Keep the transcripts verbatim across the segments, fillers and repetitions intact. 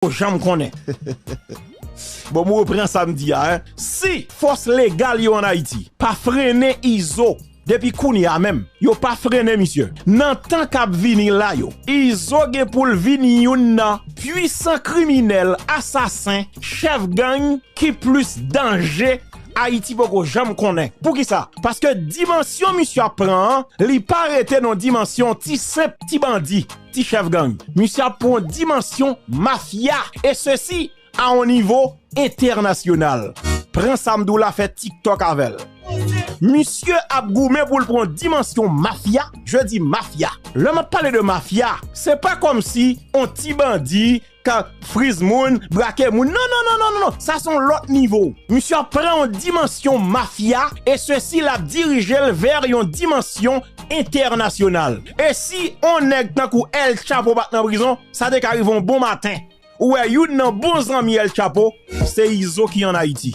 poko janm konnen. Bon, m repran sa m di a, en. Si fòs legal yo ann Ayiti pa frennen Izo depi kounye a menm, yo pa frennen misye, nan tan k ap vini la yo, Izo gen pou l vin youn nan pwisan kriminèl, asasen, chèf gang ki plis danje Ayiti poko janm konnen. Poukisa? Paske dimansyon misye ap pran an, li pa rete nan dimansyon ti senp ti bandi, ti chèf gang. Misye ap pran dimansyon mafya, e sesi a yon nivo entènasyonal. Pran sa m di w la, fè TikTok avè l. Misye ap goumen pou l pran dimansyon mafya. Je di mafya. Lè m ap pale de mafya, se pa kòmsi on ti bandi ka friz moun, brake moun. Non, non, non, non, non, non. Sa se yon lòt nivo. Misye ap pran yon dimansyon mafya, e sesi l ap dirije l vè yon dimansyon entènasyonal. E si on nèg tankou El Chapo pa t nan prizon, sa te ka rive yon bon maten. Ou wè, youn nan bon zanmi El Chapo, se Izo ki ann Ayiti.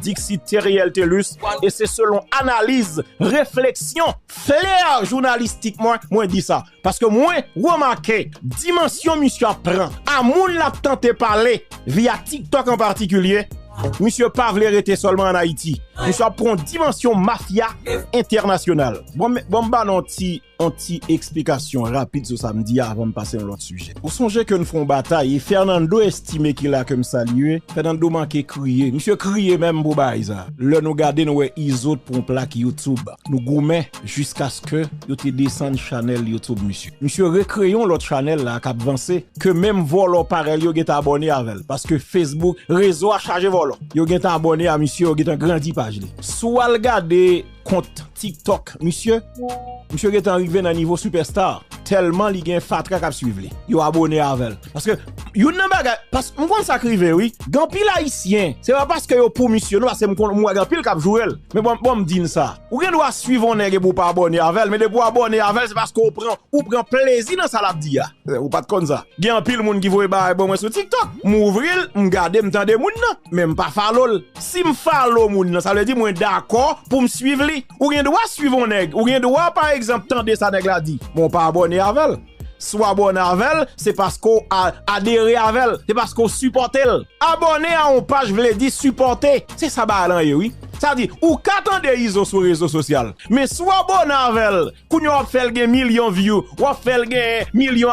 Dixit Theriel Thelus, e se selon analiz, refleksyon, flè jounalistik mwen, mwen di sa. Paske mwen remake dimansyon misye ap pran a moun l ap tante pale via TikTok an patikilye. Misye pa vle rete sèlman ann Ayiti. Misye ap pran yon dimansyon mafya entènasyonal. Bon, men, bon, m ba nou yon ti, yon ti eksplikasyon rapid sou sa m di a avan m pase yon lòt sijè. Ou sonje ke n fè yon batay e Fernando Estime ki la ke m salye. Fernando manke kriye. Misye kriye menm pou bagay sa. Lè nou gade, nou wè Izo t pran plak YouTube. Nou goumen jiskaske yo te desann chanèl YouTube misye. Misye rekreye yon lòt chanèl la k ap vanse, ke menm vòlò parèy li yo gentan abòne avè l. Paske Facebook, rezo a chaje vòlò. Yo gentan abòne a misye, yo gentan grandi paj li. Si w al gade kont TikTok misye, misye gentan rive nan nivo sipèsta. Tèlman li gen fatra k ap swiv li. Yo abòne avè l. Paske youn nan bagay, pas, m konn sa k rive, wi. Gen anpil Ayisyen, se pa paske yo pou misye, non, paske m konn, m wè gen anpil k ap joure l. Men bon, bon, m di n sa. Ou gen dwa swiv yon nèg epi w pa abòne avè l, men depi w abòne avè l, se paske w pran, ou pran plezi nan sa l ap di a. Ou pa t konn sa. Gen anpil moun ki voye bagay ban mwen sou TikTok. M ouvri l, m gade, m tande moun nan, men m pa follow l. Si m follow moun nan, sa vle di mwen dakò pou m swiv li. Ou gen dwa swiv yon nèg. Ou gen dwa, pa egzanp, tande sa nèg la di. Men w pa abòne avè l. Si w abòne avè l, se paske w a-, adere avè l. Se paske w sipòte l. Abòne a yon paj vle di sipòte. Se sa bagay lan ye, wi. Sa di, ou ka tande Izo sou rezo sosyal. Men si w abòne avè l, kounye a w ap fè l gen milyon view, w ap fè l gen milyon